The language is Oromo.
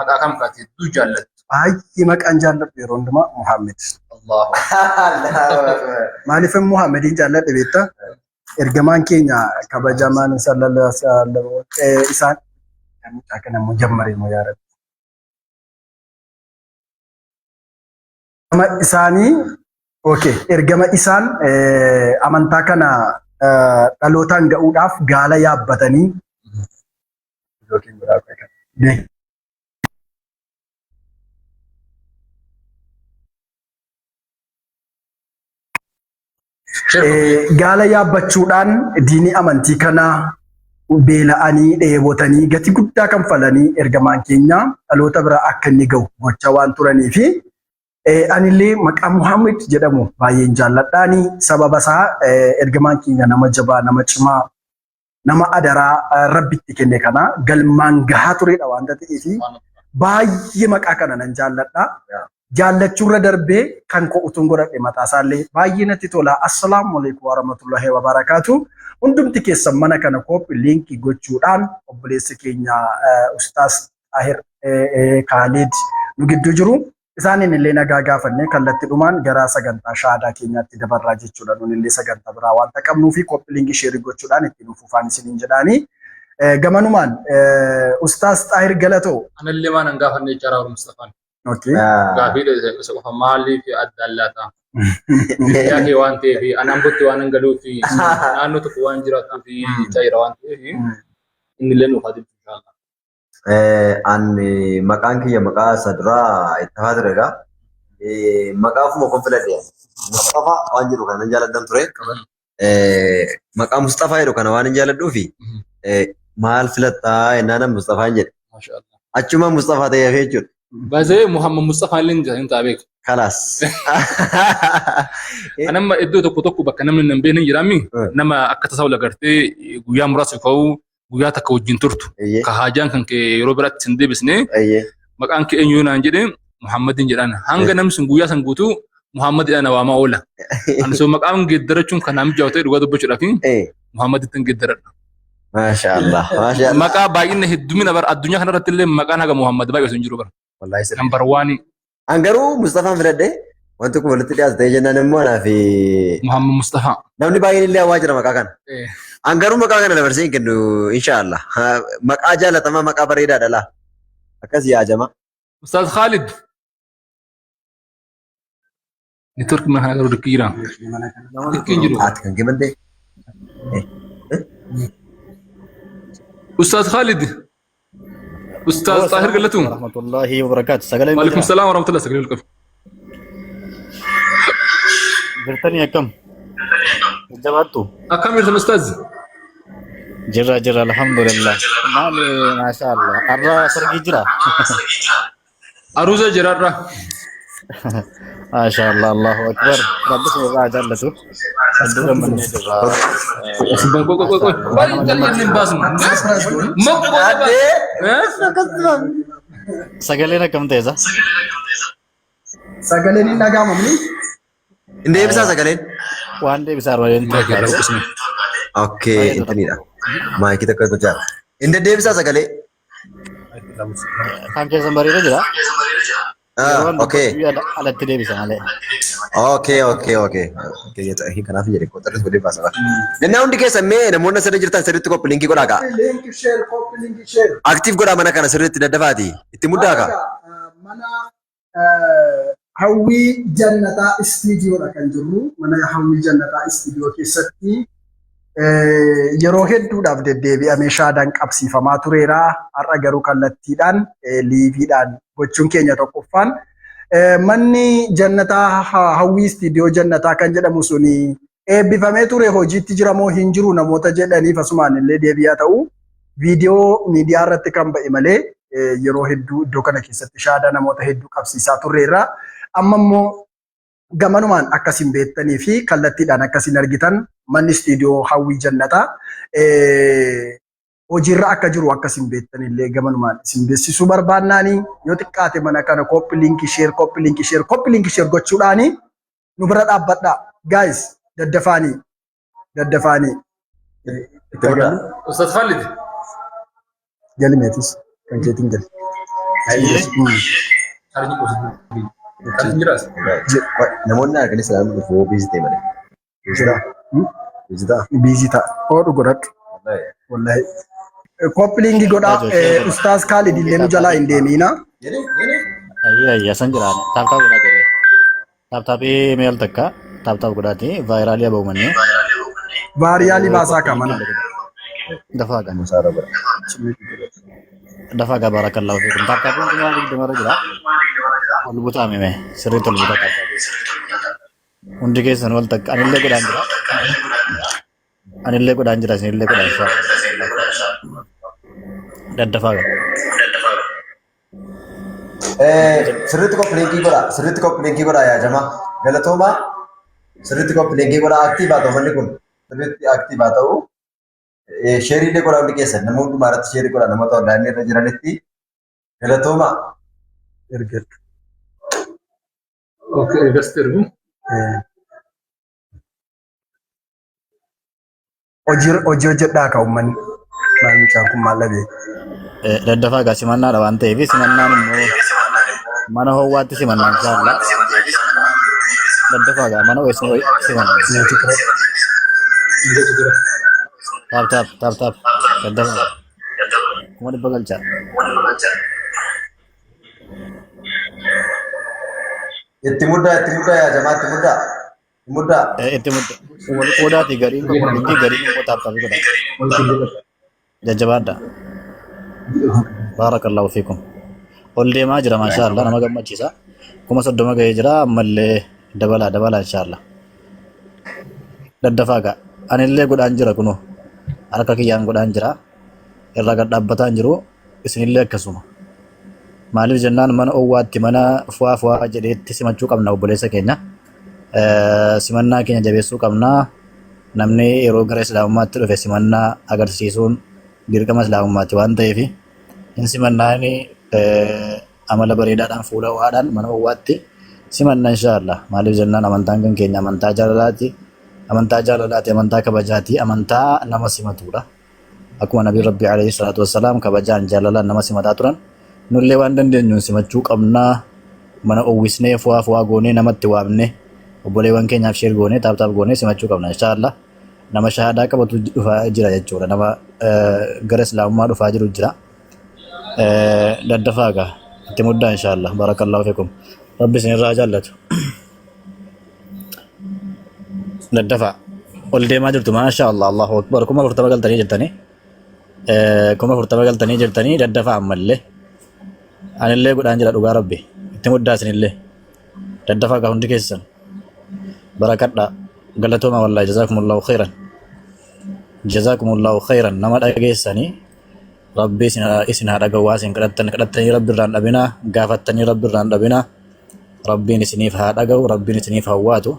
Maqaa kam kaati hedduu jaallattu? Baay'ee maqaan jaalladhu yeroo hundumaa Muhammad. Allahu Maaliif Muhammadiin jaalladhe beektaa? Ergamaan keenya kabajamaan sallallahu alaihi wasallam isaan mucaa kana immoo jammaree immoo yaa Rabbi. Ergama isaanii okay ergama isaan amantaa kana dhalootaan ga'uudhaaf gaala yaabbatanii yookiin biraa Gaala yaabbachuudhaan diinii amantii kanaa beela'anii dheebotanii gatii guddaa kanfalanii ergamaan keenya dhaloota bira akka inni ga'u gochaa waan turanii fi anillee maqaa Muhammad jedhamu baay'een jaalladhaani sababa isaa ergamaan keenya nama jabaa nama cimaa nama adaraa rabbitti kenne kana galmaan gahaa turedha waanta ta'eef baay'ee maqaa kana nan jaalladha. Jaallachuurra darbee kan koo utuun godhadhe mataa isaallee baay'ee natti tola. Assalaamu alaikum warahmatullahi wabarakaatu. Hundumti keessan mana kana kooppi liinkii gochuudhaan obboleessi keenya Ustaas Xaahir Kaalid nu gidduu jiru. Isaaniin illee nagaa gaafannee kallattiidhumaan gara sagantaa shahaadaa keenyaatti dabarraa jechuudha. Nuun illee sagantaa biraa waanta qabnuu fi kooppi liinkii sheerii gochuudhaan itti nuuf fufaan isiniin jedhaanii. Gamanumaan Ustaas Xaahir Galatoo. Anallee waan hin gaafanne jechaadha Mustafaan. Okay. Gaafii isa qofa maaliif addaan laata? Biyyaa kee waan ta'eef, ani Ambotti waan hin galuuf, naannoo tokko waan jiraattuuf jechaa jira waan ta'eef, inni illee nuuf haa deebisu inshallah. Ani maqaan kiyya maqaa isa duraa itti hafaa turedha. Maqaa ofuma kun filadhe. Musxafaa waan jedhu kana nan jaalladhan ture. Maqaa Musxafaa jedhu kana waan hin jaalladhuufi maal filattaa jennaan Musxafaan jedhe. Maashaallah. Achuma Musxafaa ta'ee hafee jechuudha. Baay'ee Muhammad Mustafaa illee hin ta'a beeku. Kalaas. Kan amma iddoo tokko tokko bakka namni hin beekne hin jiraami. Nama akka tasaa wal agartee guyyaa muraasa ka'uu guyyaa takka wajjin turtu. Ka haajaan kan kee yeroo biraatti sin deebisne maqaan kee eenyu naan jedhe Muhammadin jedhaan. Hanga namni sun guyyaa san guutuu Muhammad jedhaan waamaa oola. Ani so maqaan geeddarachuun kan naa mijaa'u ta'e dhugaa dubbachuudhaaf Muhammaditti hin geeddaradha. Maasha Allah. Maasha Allah. Maqaa baay'ina heddumina bara addunyaa kanarratti illee maqaan haga Muhammad baay'atu hin jiru bara. Wallaahi sirrii. Nambar waanii An garuu Mustafaan filadhe wanti kun walitti dhiyaatu ta'ee jennaan immoo anaa fi Muhammad Mustafaa. namni baay'een illee hawaa jira maqaa kana. An garuu maqaa kana dabarsee hin kennu inshaallah. Maqaa jaalatamaa maqaa bareedaadha laa. Akkas yaajama. Ustaaz Khalid. Network mana kana garuu dikkii jira. Dikkii hin jiru. Haati kan kee bantee. Ustaaz Khalid. Ustaaz Xaahir Galatu. Warahmatullahi wabarakatuh. Sagaleen Waalaikum jira. salaam warahmatullahi sagalee ol qabi. Jirtanii akkam? Jabaattu? Akkam jirtan Ustaaz? Jirra jirra alhamdulillah. Maali maasha Allah. Arra sargii jira. Aruuza jiraarra. Maasha Allah Allahu akbar. Rabbi isin irraa haa jaallatu. Hedduu gammannee jirra. Qoy qoy qoy qoy. Waan nama Qoy gammachiisu. hin baasnu. Mokko Addee. Sagaleen akkam ta'e isa? Sagaleen hin dhaga'amamni. Hin deebisaa sagaleen. Waan deebisaa armaan Maayikii irraa buqqisne. Okay, intinidha. Maayikii tokko gochaa. Hin deddeebisaa sagalee. Kan keessan bareeda jira. Ah, okay. Yeroo alatti deebisa malee. Okay, okay, okay. Okay, jedha. Kanaaf jedhe qoxarris godhee baasa. Nannaa hundi keessan mee namoonni asirra jirtan sirriitti copy linkii godhaa kaa. Link share, copy link share. Active godhaa mana kana sirriitti daddafaati. Itti muddaa kaa. Mana Hawwii Jannataa Istiidiyoodha kan jirru. Mana Hawwii Jannataa Istiidiyoo keessatti yeroo hedduudhaaf deddeebi'amee shaadaan qabsiifamaa tureera. Har'a garuu kallattiidhaan liiviidhaan gochuun keenya tokkoffaan. Manni Jannataa Hawwii Istiidiyoo Jannataa kan jedhamu suni eebbifamee ture hojiitti jira moo hin jiru namoota jedhaniif asumaan illee deebi'aa ta'u viidiyoo miidiyaa irratti kan ba'e malee yeroo hedduu iddoo kana keessatti shaadaa namoota hedduu qabsiisaa turreerra. Amma immoo gamanumaan akkasiin beektanii fi kallattiidhaan akkasiin argitan manni istiidiyoo Hawwii Jannataa hojiirra akka jiru akkasiin beektan illee gamanumaan isin beeksisuu barbaannaani yoo xiqqaate mana kana copy link share copy link share copy link share gochuudhaani nu bira dhaabbadhaa guys daddafaanii daddafaanii. Itti muddaa. Ustaz Khalid. Gali meetis kan keetiin gali. Chaarjii qofa. Chaarjiin jiraas? Namoonni arganis ilaaluun dhufu busy ta'e malee. Jira. Busy ta'a. Busy ta'a. Oodhu godhadhu. Wallahi. Copy link godhaa. Ustaaz Kaalid illee nu jalaa hin deemiina. Ayyee ayyee san jiraane. Tap tap godhaa jelle. Tap tapii meel takka tap tap godhaati viralii aba'umannee. Viralii baasaa kamana. Dafaa gaa. Musaara godha. Dafaa gaa barakallahu fiikum. Tap tapiin 20,000rra jira. Ol butaa mime sirriitti ol butaa tap tapii. Hundi keessan wal takka anillee godhaan jira. Anillee godhaan jira isinillee godhaan inshallah. Daddafaa gaa. Sirriitti copy link godha. Sirriitti copy link godha yaa jamaa. Galatoomaa. Sirriitti copy link godha. Active haa ta'u manni kun. Sirriitti active haa ta'u. Share illee godha hundi keessan. Nama hundumaa irratti share godha namoota online irra jiranitti. Galatoomaa. Ergadhu. Okay, ergasti ergu. Hojii hojii hojjedhaa ka uummanni. Maal mucaan kun maal dhabee? Daddafaa gaa simannaadha waan ta'eef simannaan immoo mana ho'aatti simannaan inshallah. Daddafaa gaa mana ho'isnee simanna. Meetii ture. Mijatu jira. Tap tap tap tap daddafaa. 100,000 galcha. Itti muddaa, itti muddaa yaa jamaa, itti muddaa. Itti muddaa. Itti mudda. Wal qoodaati gariin copy link gariin immoo tap tapii godha. Jajjabaadha. Baarakallahu fiikum. Ol deemaa jira maashaa Allah nama gammachiisa. 30,000 ga'ee jira ammallee dabalaa dabalaa inshaallah. Daddafaa ga'a. Anillee godhaan jira kunoo. Harka kiyyaan godhaan jira. Irraa gad dhaabbataa hin jiru. Isinillee akkasuma. Maaliif jennaan mana owwaatti mana fu'aa fu'aa jedheetti simachuu qabna obboleessa keenya. Simannaa keenya jabeessuu qabna. Namni yeroo gara islaamummaatti dhufe simannaa agarsiisuun dirqama islaamummaati waan ta'eef hin simannaan amala bareedaadhaan fuula ho'aadhaan mana owwaatti simanna inshaallah. Maaliif jennaan amantaan kan keenya amantaa jaalalaati. Amantaa jaalalaati, amantaa kabajaati, amantaa nama simatudha. Akkuma Nabii Rabbii alayhi salaatu wassalaam kabajaan jaalalaan nama simataa turan nullee waan dandeenyuun simachuu qabnaa. Mana uwwisnee fu'aa fu'aa goonee namatti waamne obboleewwan keenyaaf share goonee tap tap goonee simachuu qabna inshaallah. Nama shahaadaa qabatu dhufaa jira jechuudha. Nama gara islaamummaa dhufaa jiru jira. Daddafaa gaa itti muddaa inshaallah. Barakallahu fikum. Rabbi isinirraa jaallatu. Daddafaa. Ol deemaa jirtu maasha Allah Allahu Akbar 40,000 galtanii jirtanii. 40,000 galtanii jirtanii daddafaa ammallee. Anillee godhaan jira dhugaa rabbi. Itti muddaa isinillee. Daddafaa gaa hundi keessan. Barakadhaa. Galatooma wallahi jazaakumullahu khairan. Jazaakumullahu khairan nama dhageessanii rabbi isin haa dhaga'u waa isin kadhattan kadhattanii rabbi irraan dhabinaa gaafattanii rabbi irraan dhabinaa rabbiin isiniif haa dhaga'u rabbiin isiniif hawwaatu.